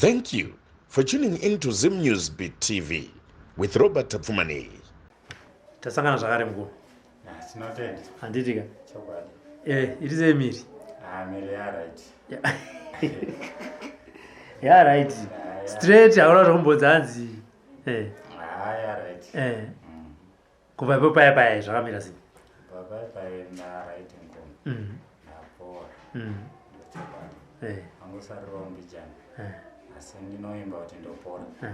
Thank you for tuning in to Zim News Beat TV with Robert Tapfumaneyi. Tasangana zvakare mukuru. Tinotenda. Handiti ka? Chokwadi. Eh, iri sei miri? Ah, miri ya right. Ya right. Straight hauna zvokumbodza hanzi. Eh. Ah, ya right. Eh. Kubva ipo paya paya zvakamira sei? Kubva paya paya nda right mukoma. Ndapora. Ndochokwadi. Eh. Angosarirawo mbijana. Eh. Asi ndinoimba kuti ndopora. Eh.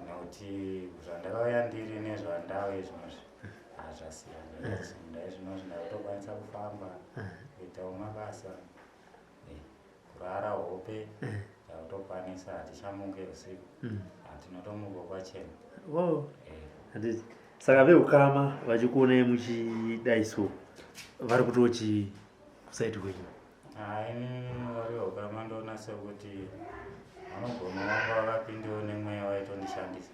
Nekuti zvandakauya ndiri nezvandave izvozvi hazvasiyana. Ndaizvinozvi ndakutokwanisa kufamba, kuitawo mabasa. Kurara hope takutokwanisa, hatichamuke usiku, hatinotomuka kwachena. Oh. Handiti. Saka veukama vachikuonai muchidai so vari kutochi kusaiti kwenyu? Hai, vari veukama ndoona sekuti vanogona vanga vakapindiwo nemweya waitondishandisa.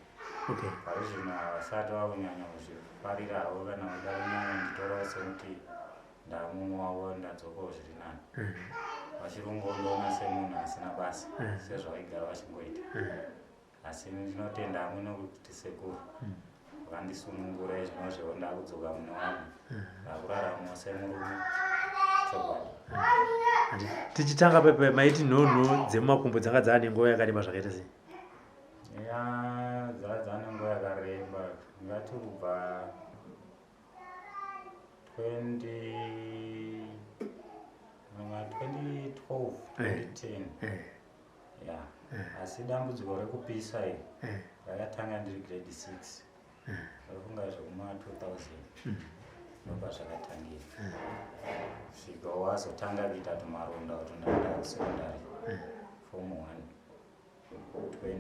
Okay. Pari zvino havasati vakunyanya kuzvifarira havo kana kuda kunyanya nditorawo sekuti ndamumwe wavo ndadzokawo zviri nani. Vachirungondoona semunhu asina basa sezvavaigara vachingoita. Asi ndinotenda hamwe nokuti sekuru vandisunungura izvinozvewo ndakudzoka mune wamwe ndakuraramawo semurume chokwadi. Tichitanga pepe maiti nhonho dzemumakumbo dzanga dzaane nguva yakareba zvakaita sei? Ya, dzaa nenguva yakareba ngati kubva 20 2012 2010. Ya, asi dambudziko rekupisa iri rakatanga ndiri grade 6, ndofunga zvekuma 2000 ndobva zvakatangira, svika wazotanga kuita tumaronda kuti ndaenda kusecondary form 1 20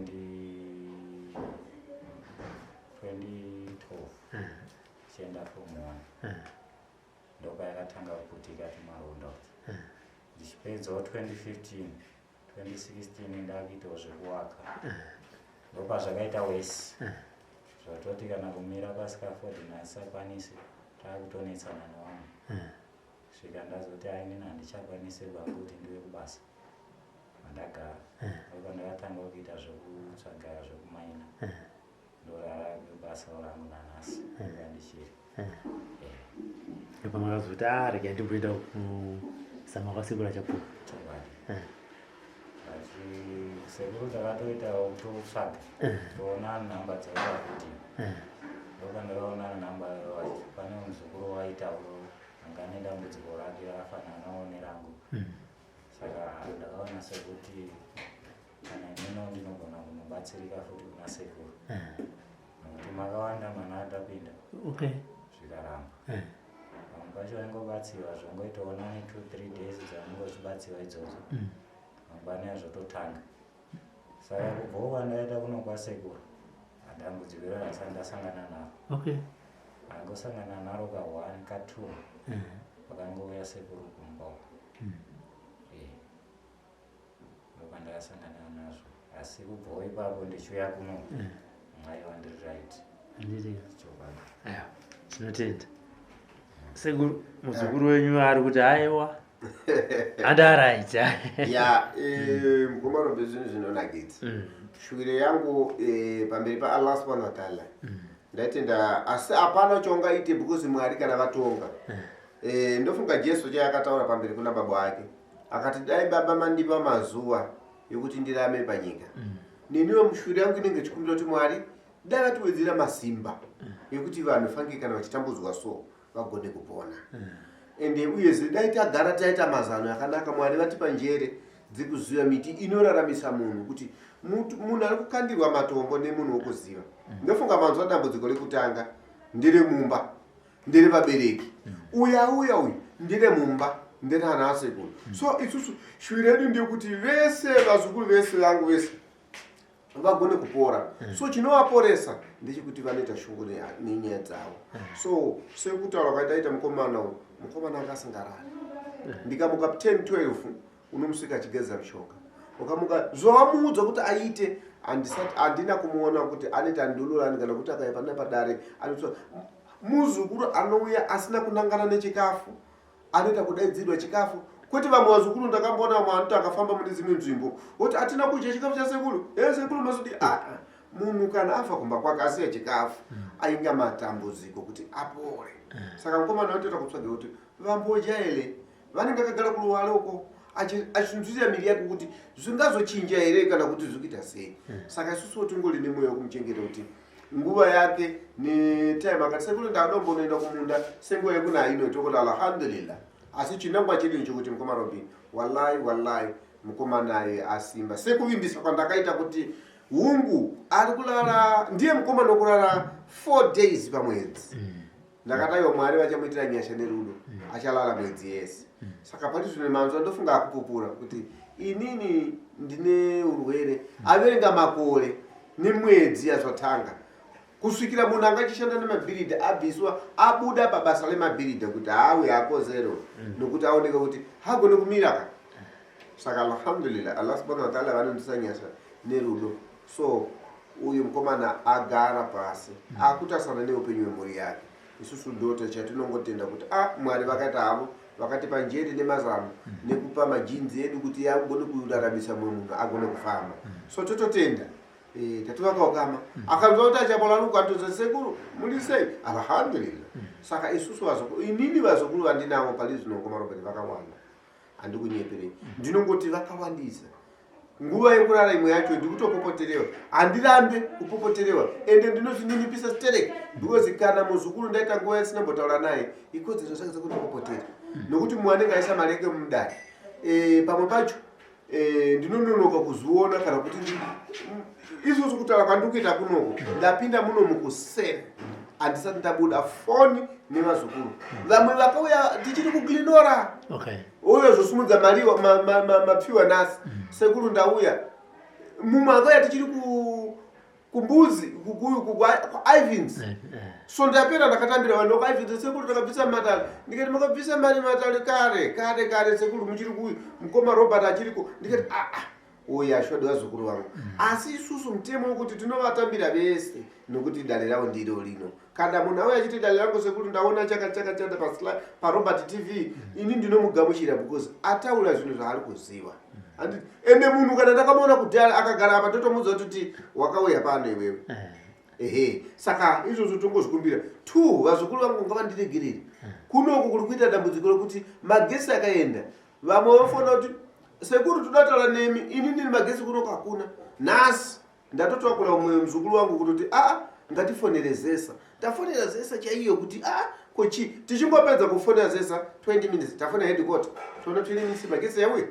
2012 chienda form 1, ndopa yakatanga kuputika tumaronda utu. Ndichipedzawo 2015, 2016 ndakuitawo zvekuwaka, ndopa zvakaita wesi zvatoti kana kumira pascaffold nasakwanisi, taakutonetsana nevamwe, svika ndazoti ainini handichakwanisi kuti ndiwe kubasa mandagara. Ndopa ndakatanga kuita zvekutsvaga zvekumaina, ndorara basa rangu nanhasi ndandichiri. Ndipo makazoti a rega ndimboenda kusama kwasekuru Achapola. Chokwadi. But sekuru takatoitawo kutotsvaga toona nhamba dzavo kuti ndopa ndakaona nhamba, pane muzukuru waitawo anga ane dambudziko rake rakafananawo nerangu, saka ndakaona sekuti kana inino ndinogona kunobatsirika futi kuna sekuru, nekuti makawanda mana atapinda zvikaramba. Pamwe pacho vaingobatsirwa zvongoitawo nani 2 3 days dzavanenge uchibatsirwa idzodzo, mangwana yazvototanga. Saka kubvawo kwandaita kuno kwasekuru, dambudziko iro handisati ndasangana naro. Angosangana naro ka1 ka2 pakangouya sekuru kumba uko, ndopandakasangana nazvo. Asi kubvawo ipapo ndichiuya kuno, aiwa, ndiri right. Handiti. Chokwadi. Aiwa, tinotenda sekuru. Muzukuru wenyu ari kuti aiwa, andaraita. Ya, mukoma Rombe, zvinhu zvinonakidza. Shuviro yangu pamberi paAllah subhanahu wataala, ndaitenda, asi hapana chaungaite because Mwari kana vatonga. Ndofunga Jesu chayakataura pamberi kuna baba wake, akati, "Dai baba mandipa mazuva ekuti ndirame panyika." Neniwo mushuviro yangu inenge ichikumbira kuti Mwari dai vatiwedzera masimba ekuti vanhu fange kana vachitambudzwa so vagone kupona. Ende uyezve dai tagara taita mazano akanaka, Mwari vatipa njere dzekuziva miti inoraramisa munhu, kuti munhu ari kukandirwa matombo nemunhu wokuziva. Ndofunga manzwa, dambudziko rekutanga nderemumba, nderevabereki. Uya uya uyu nderemumba, nderana asekuru. So isusu shuviro yedu ndeyekuti vese vazukuru vese vangu vese vagone kupora. So chinovaporesa ndechekuti vanoita shungu nenyaya dzavo. So sekutaura kwaitaita mukomana uyu, mukomana anga asingarari. Ndikamuka 10 12 unomusvika achigeza mishonga. Ukamuka zvawamuudza kuti aite, handisati handina kumuona kuti anoita ndulurani kana kuti akaipa nepadare. Anoita muzukuru anouya asina kunangana nechikafu, anoita kudaidzirwa chikafu. Kwete vamwe vazukuru ndakamboona vamwe vanoti akafamba mune dzimwe nzvimbo oti hatina kudya chikafu chasekuru. E sekuru masudi ah, ah. Munhu kana afa kumba kwake asiya chikafu ainga matambudziko kuti apore. Saka mukomana vanotoita kutsvaga kuti vambodya here, vanenge akagara kuruware uko achinzwira miri yake kuti zvingazochinja here kana kuti zviri kuita sei. Saka isusuwo tingori nemweya wekumuchengeta kuti nguva yake netime akati sekuru ndadombonoenda kumunda senguva yekunaya ino tokuti alhamdulillah. Asi chinangwa chedu nechekuti mukoma Robin, wallahi wallahi mukomanaye asimba sekuvimbisa kwandakaita kuti hungu ari kulala ndiye mukomana wekurara 4 days pamwedzi. Ndakati aiwa Mwari vachamuitira nyasha nerudo, achalala mwedzi yese. Saka pari zvino manzwa ndofunga akupupura kuti inini ndine urwere averenga makore nemwedzi yazvatanga kusvikira munhu anga achishanda nemabhiridha abviswa abuda pabasa remabhiridha kuti haawe hakozero nokuti aoneka kuti haagone kumira ka. Saka alhamdulillah Allah subhanahu wa ta'ala vanondisa nyasha nerudo. So uyu mukomana agara pasi akutarisana neupenyu hwemhuri yake. Isusu ndota chatinongotenda kuti a Mwari vakaita havo, vakatipa njere nemazano nekupa majinzi edu kuti agone kuraramisa mumwe munhu agone kufamba. So tototenda. Tatovaka ukama. Akanzwa kuti achapola nuku atodza sekuru muri sei, alhamdulillah. Saka isusu vazukuru, inini vazukuru vandinavo pari zvino mukoma Robert vakawanda, handikunyeperei, ndinongoti vakawandisa. Nguva yekurara imwe yacho ndikutopopoterewa, handirambe kupopoterewa, ende ndinozvininipisa sterek because kana muzukuru ndaita nguva yasina mbotaura naye ikodzero dzake dzekundipopotera nokuti mumwe anenge aisa mari yake mudare. Pamwe pacho ndinononoka kuzviona kana kuti izvozvo kutaura kwandiri kuita kunoko ndapinda muno mukuseni handisati ndabuda foni nevazukuru vamwe vakauya tichiri kuglinora. Uyo zvosimudza mari mapfiwa nhasi sekuru ndauya. Mumwe akauya tichiri kumbuzi kuIvins. So ndapera ndakatambira vanhu vekuIvins, sekuru takabvisa matare. Ndikati makabvisa mari matare kare kare kare sekuru muchiri kuuyu mukoma Robert achiriko. Ndikati aa uyu ashodi vazukuru vangu. Asi isusu mutemo wekuti tinovatambira vese nokuti dare ravo ndiro lino. Kana munhu auya achiti dare rangu sekuru ndaona chakati chakati chakati paRobert TV, ini ndinomugamuchira because ataura zvinhu zvaari kuziva. Ende munhu kana ndakamuona kudhara akagara apa totomuudza kuti wakauya pano iwewe. Ehe, saka izvozvo tongozvikumbira. 2 vazukuru vangu ngavandiregerere. Kunoku kuri kuita dambudziko rekuti magesi akaenda. Vamwe vofona kuti sekuru toda kutaura nemi, ini ndini magesi kunoku hakuna. Nhasi ndatotakura umwe muzukuru wangu kutoti aa ngatifonere Zesa. Tafonera Zesa chaiyo kuti aa kochi tichingopedza kufonera Zesa 20 minutes tafonera headquarter. Toona 20 minutes magesi yauya.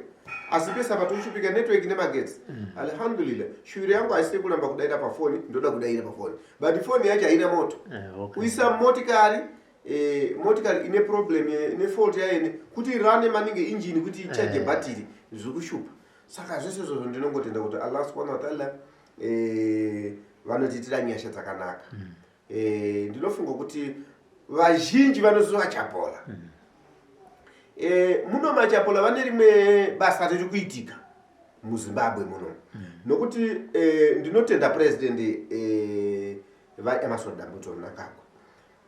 Asi pesa patoshupika network nemagetsi. Alhamdulillah, shuviro yangu haisi kuramba kudaira pafoni, ndoda kudaira pafoni. But foni yacho haina moto. Kuisa motikari, motikari ine problem, ine fault yayo kuti rane maningi engine kuti icharge battery zviri kushupa. Saka zvese izvozvo ndinongotenda kuti Allah subhanahu wa ta'ala vanotiitira nyasha dzakanaka. Ndinofunga kuti vazhinji vanoziva Chapola. Muno maChapola vane rimwe basa riri kuitika muZimbabwe muno. Nokuti ndinotenda president vaEmmerson Dambudzo Mnangagwa.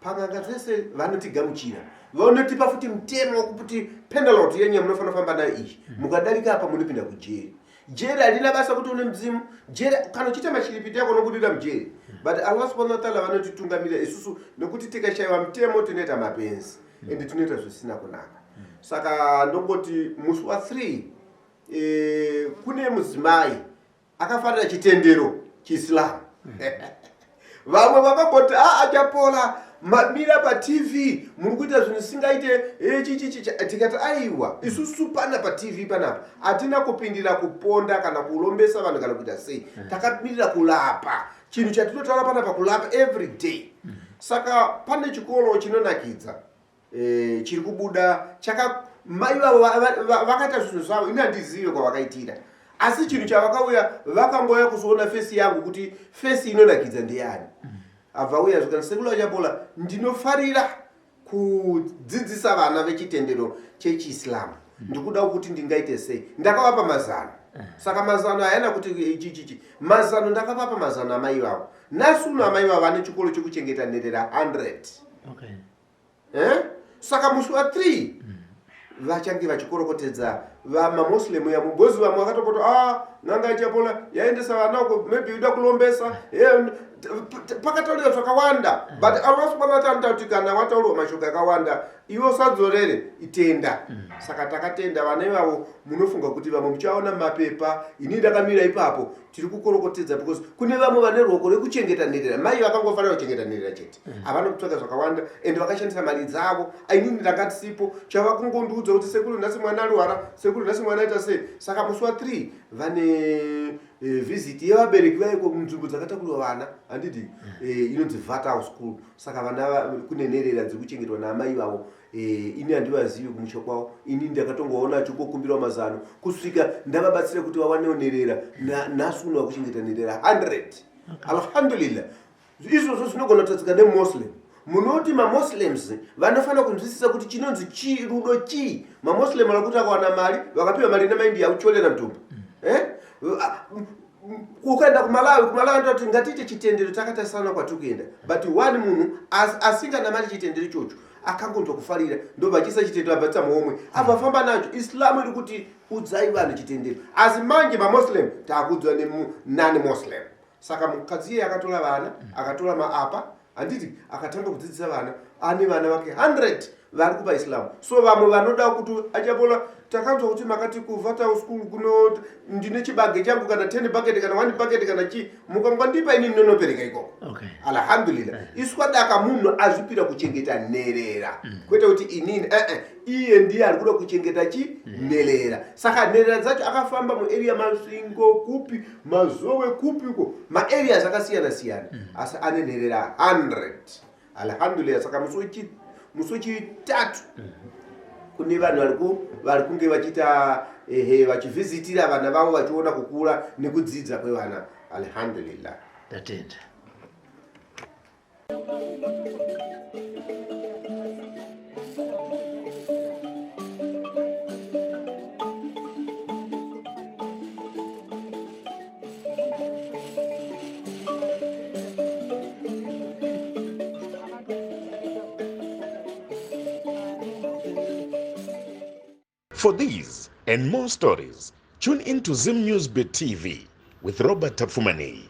Panganga dzese vanotigamuchira, vanotipa futi mutemo wekuti penalty yenyu yamunofanira kufamba nayo iyi, mukadarika apa munopinda kujeri. Jeri harina basa kuti une mudzimu, jeri kana uchiita mashiripiti yako unobudira mujeri. But Allah subhanahu wa ta'ala vanotitungamira isusu nekuti tikashaiwa mutemo tinoita mapenzi ende tinoita zvisina kunaka. Saka ndongoti musi wa 3 kune mudzimai akafarira chitendero chiIslam. Vamwe vakamboti achapola mamira paTV muri kuita zvinhu zvisingaite chichichi, tikati aiwa isusu pana paTV panapa hatina kupindira kuponda kana kurombesa vanhu kana kuita sei, takamirira kulapa. Chinhu chatinotaura panapa kulapa every day. Saka pane chikoro chinonakidza chiri kubuda chaka mai vavo vakaita zvinhu zvavo, ini handizive kwavakaitira, asi chinhu chavakauya vakangouya kuzoona fesi yangu kuti fesi inonakidza ndeyani. Abva uya zvikani sekuru achapola ndinofarira kudzidzisa vana vechitendero chechiIslam, ndikuda kuti ndingaite sei. Ndakavapa mazano. Saka mazano hayana kuti ichi mazano ndakavapa mazano amai vavo. Nhasi uno amai vavo vane chikoro chekuchengeta nherera 100. Saka musi wa 3 Vachange vachikorokotedza vamamoslem yamo bhozi vamwe vakatopota a n'anga ichapola yaendesa vana uko, maybe ida kulombesa. Pakataurika zvakawanda, but Allah subhanahu wa ta'ala kuti kana wataurwa mashoko akawanda, iwe usadzorere, itenda. Saka takatenda vana ivavo. Munofunga kuti vamwe muchaona mapepa, ini ndakamira ipapo, tiri kukorokotedza because kune vamwe vane ruoko rekuchengeta nherera. Mai vakangofanira kuchengeta nherera chete, havana kutsvaka zvakawanda and vakashandisa mari dzavo. Inini ndakatisipo, chava kungondiudza kuti sekuru, nhasi mwana arwara, sekuru, nhasi mwana aita sei. Saka musi wa3 vane visit yevabereki vaiko munzvimbo dzakatakurwa vana, handiti? Inonzi Vatau School. Saka vana kune nherera dziri kuchengetwa naamai vavo. Ini handivazivi kumusha kwavo. Ini ndakatongoona achingokumbirawo mazano kusvika ndavabatsira kuti vawanewo nherera. Nhasi uno vakuchengeta nherera 100, alhamdulillah. Izvozvo zvinogona kutadzika nemuslim. Munoti mamuslims vanofanira kunzwisisa kuti chinonzi chii, rudo chii. Mamuslim vakuti akawana mari, vakapiwa mari nemaindia, ucholera mutumbu. Eh? Ukaenda kuMalawi, kuMalawi ndoti ngatiite chitendero takatarisana kwatiri kuenda, but one munhu asinganamati chitendero ichocho akangonzwa kufarira, ndobva achiisa chitendero, abva muhomwe, abva afamba nacho. Islamu iri kuti udzai vanhu chitendero, asi manje mamuslim taakuudzwa nenani muslim. Saka mukadzi iye akatora vana, akatora maapa, handiti? Akatanga kudzidzisa vana, ane vana vake 100 vari kupa Islamu. So vamwe vanoda kuti achapola, takanzwa kuti makati kuVatau School kuno, ndine chibage changu kana 10 bucket kana 1 bucket kana chii, mukangondipa inini ndinonopereka ikoko. Alhamdulillah, isu kwadaka munhu azvipira kuchengeta nherera, kwete kuti inini, iye ndiye ari kuda kuchengeta chi nherera. Saka nherera dzacho akafamba muarea Masvingo kupi, Mazowe kupi uko, maareas akasiyana siyana, asi ane nherera 100, alhamdulillah. Saka musi wechitatu kune vanhu vari kunge vachiita, ehe, vachivhizitira vana vavo, vachiona kukura nekudzidza kwevana, alhamdulillah. Ndatenda. For these and more stories, tune in to Zim News Bit TV with Robert Tafumani.